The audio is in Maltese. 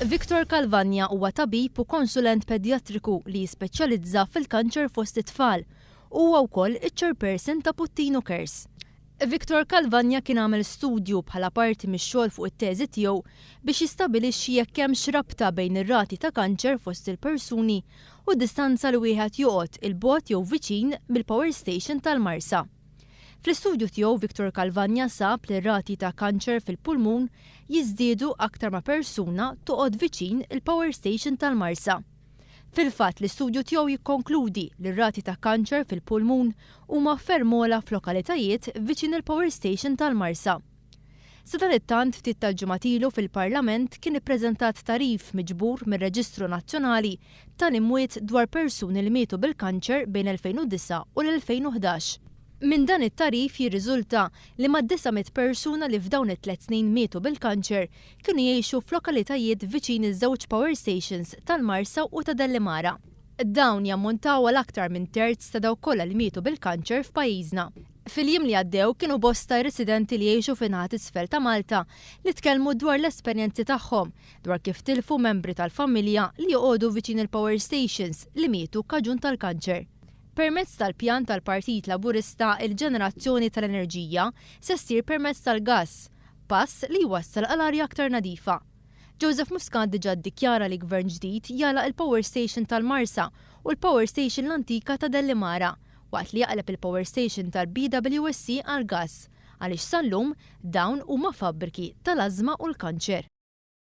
Victor Calvagna huwa tabib u konsulent pedjatriku li jispeċjalizza fil-kanċer fost it-tfal. Huwa wkoll iċ-chairperson ta' Puttinu Cares. Victor Calvagna kien għamel studju bħala parti mix-xogħol fuq it-teżi tiegħu biex jistabilixxi jekk hemmx rabta bejn ir-rati ta' kanċer fost il-persuni u d-distanza li wieħed joqgħod 'il bogħod jew viċin mill-power station tal-Marsa. Fl-istudju tiegħu Victor Calvagna sab li r-rati ta' kanċer fil-pulmun jiżdiedu aktar ma persuna toqgħod viċin il-power station tal-Marsa. Fil-fatt, l-istudju tiegħu jikkonkludi li r-rati ta' kanċer fil-pulmun huma ferm ogħla f'lokalitajiet viċin il-power station tal-Marsa. Sadanittant, ftit tal-ġimgħat ilu fil-Parlament kien ippreżentat tagħrif miġbur mir-Reġistru Nazzjonali tal-Imwiet dwar persuni li mietu bil-kanċer bejn 2009 u l-2011. Minn dan it-tagħrif jirriżulta li mad-900 persuna li f'dawn it-tliet snin mietu bil-kanċer kienu jgħixu f'lokalitajiet viċin iż-żewġ power stations tal-Marsa u ta' Dellimara. Dawn jammontaw għal aktar minn terz ta' dawk kollha li mietu bil-kanċer f'pajjiżna. Fil-jiem li għaddew kienu bosta r-residenti li jgħixu fin-naħa t'isfel ta' Malta li tkellmu dwar l-esperjenzi tagħhom dwar kif tilfu membri tal-familja li joqogħdu viċin il-power stations li mietu kaġun tal-kanċer. Permezz tal-pjan tal-Partit Laburista il-ġenerazzjoni tal-enerġija se ssir permezz tal-gass, pass li jwassal għal arja aktar nadifa. Joseph Muscat diġà ddikjara li Gvern ġdid jagħlaq il-power station tal-Marsa u l-power station l-antika ta' Dellimara waqt li jaqleb il-power station tal-BWSC għall-gass għaliex sal-lum dawn huma fabbriki tal-ażma u l-kanċer.